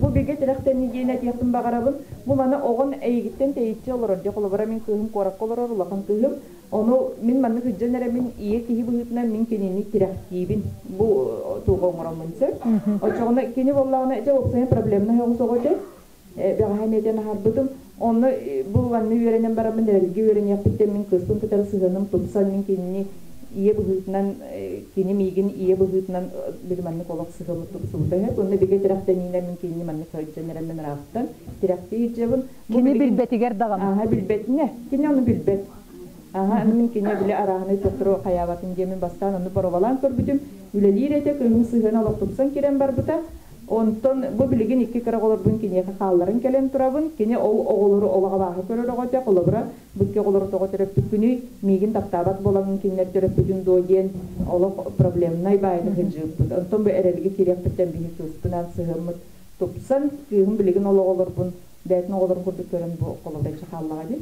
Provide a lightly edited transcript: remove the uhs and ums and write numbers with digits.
Бу бигэ тирэхтэнии диэн этиэхпин баҕарабын. Бу маны оҕон эйигиттэн тэйиччи олорор. Дьэ, холобура, мин кыыһым куоракка олорор, улахан кыыһым. Ону мин маннык сылдьан эрэ мин ийэ киһи быһыытынан мин кинини тирэхтиибин. Бу туга оҥороммун сөп. Оччоҕуна кини буоллаҕына, дьэ, уопсайынан проблемнай оҕус оҕо этэ. Бэҕэһээ эмиэтэн аһарбытым. Онно бу манна үөрэнэн бараммын эрэлгэ үөрэниэхпиттэн мин кыыспын кытары сыһыаным тупсан, мин кинини ийэ быһыытынан, кини миигин ийэ быһыытынан били маннык олох сыһыаммыт тупсубута үһү. Онно бигэ тирэхтэниинэн мин кинини маннык сылдьан эрэммин ыраахтан тирэхтии сылдьабын. Бу Кини билигин билбэтигэр даҕаны. Ааһа билбэтинэ. Кини ону билбэт. Ааһа аны мин кини били арааһынай тохтору хайаабатын диэмин бастаан ону боруобалаан көрбүтүм. Үлэлиир этэ, кыыһым сыһыана олох тупсан киирэн барбыта. Онтон бу билигин икки кыра оҕолорбун киниэхэ хаалларан кэлэн турабын. Кини ол оҕолору олох абааһы көрөр оҕо этэ. Холобура, бу икки оҕолору тоҕо төрөппүккүнүй, миигин таптаабат буолаҥҥын кинилэр төрөппүтүн дуо диэн олох проблемнай баайда сылдьыбыппыт. Онтон бу эрэлгэ киириэхпиттэн биһи кыыспынаан сыһыаммыт тупсан, кыыһым билигин ол оҕолорбун бэйэтин оҕолорун курдук көрөн бу холобура хааллаҕа дии.